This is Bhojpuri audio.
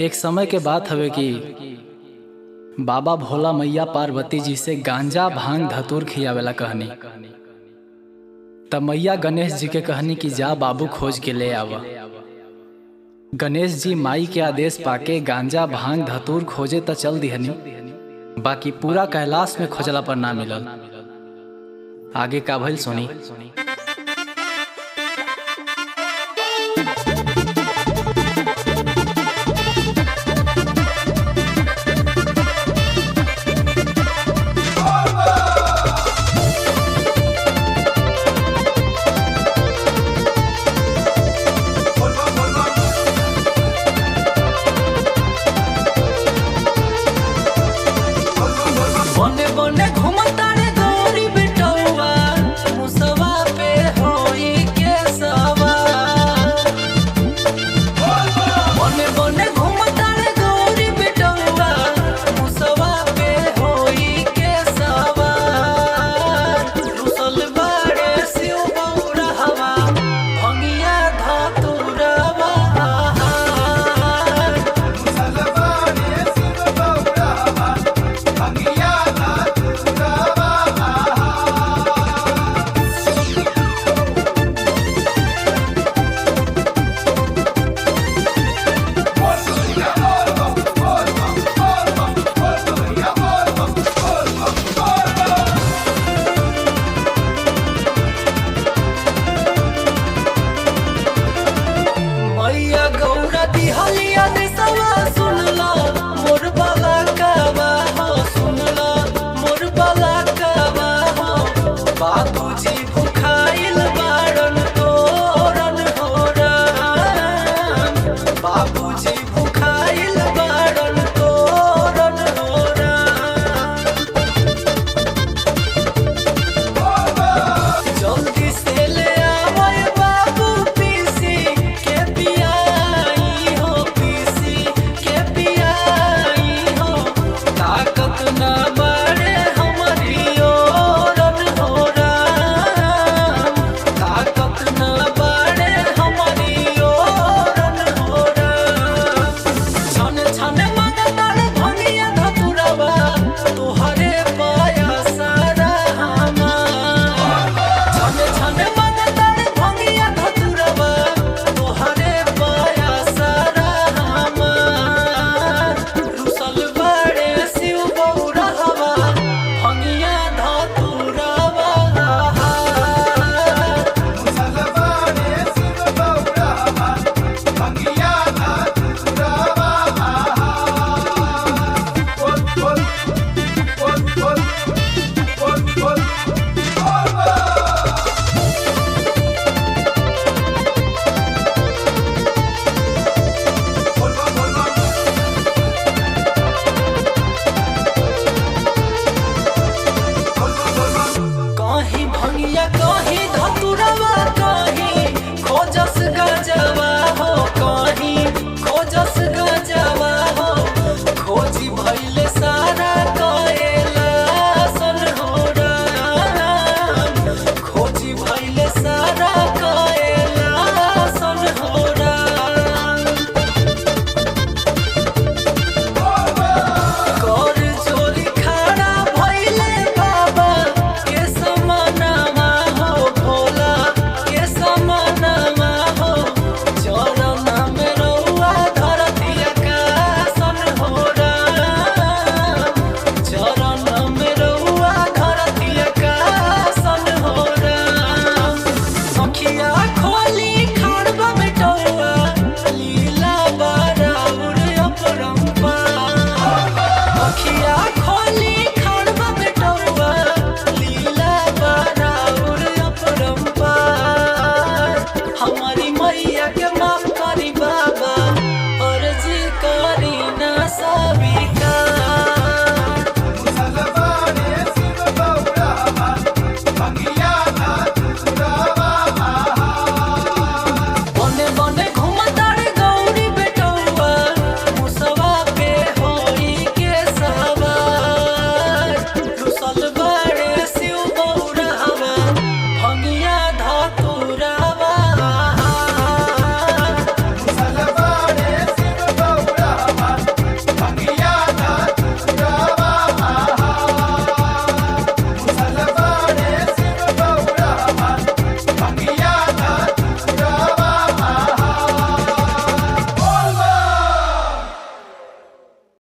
एक समय के बात हवे कि बाबा भोला मैया पार्वती जी से गांजा भांग धतूर खियावेला कहनी। तब मैया गणेश जी के कहनी कि जा बाबू खोज के ले आवा। गणेश जी माई के आदेश पाके गांजा भांग धतूर खोजे त चल दिहनी, बाकी पूरा कैलाश में खोजला पर ना मिलल। आगे का भइल सुनी। बने बने घूमता रे गौरी बेटौआ, मुसवा पे होई के सवार। बने बने घूमता रे गौरी बेटौआ, मुसवा पे होई के सवार। रुसल बाड़े शिव बौरहवा, भंगिया धतुरवा। मैया गौरा दिहलिया देसवा सुनला मोर बाला कावा हो, सुनला मोर बाला कावा हो। बाबूजी भुखाइल बारन तोरन हो राम, बाबूजी भुखाइल बारन तोरन हो राम। जल्दी से ले आवय बाबू पीसी के पियाई हो, पीसी के पियाई हो। ताकत ना बाड़े हमारी ओरन हो राम, ताकत ना बाड़े हमारी ओरन हो राम। छन छन मगतार भंगिया धतुरवा, तोहरे पाया सारा हमार। छन छन मगतार भंगिया धतुरवा, तोहरे पाया सारा हमार। रुसल बाड़े शिव बौरहवा, भंगिया धतुरवा। कहीं भंगिया कहीं धतुरवा।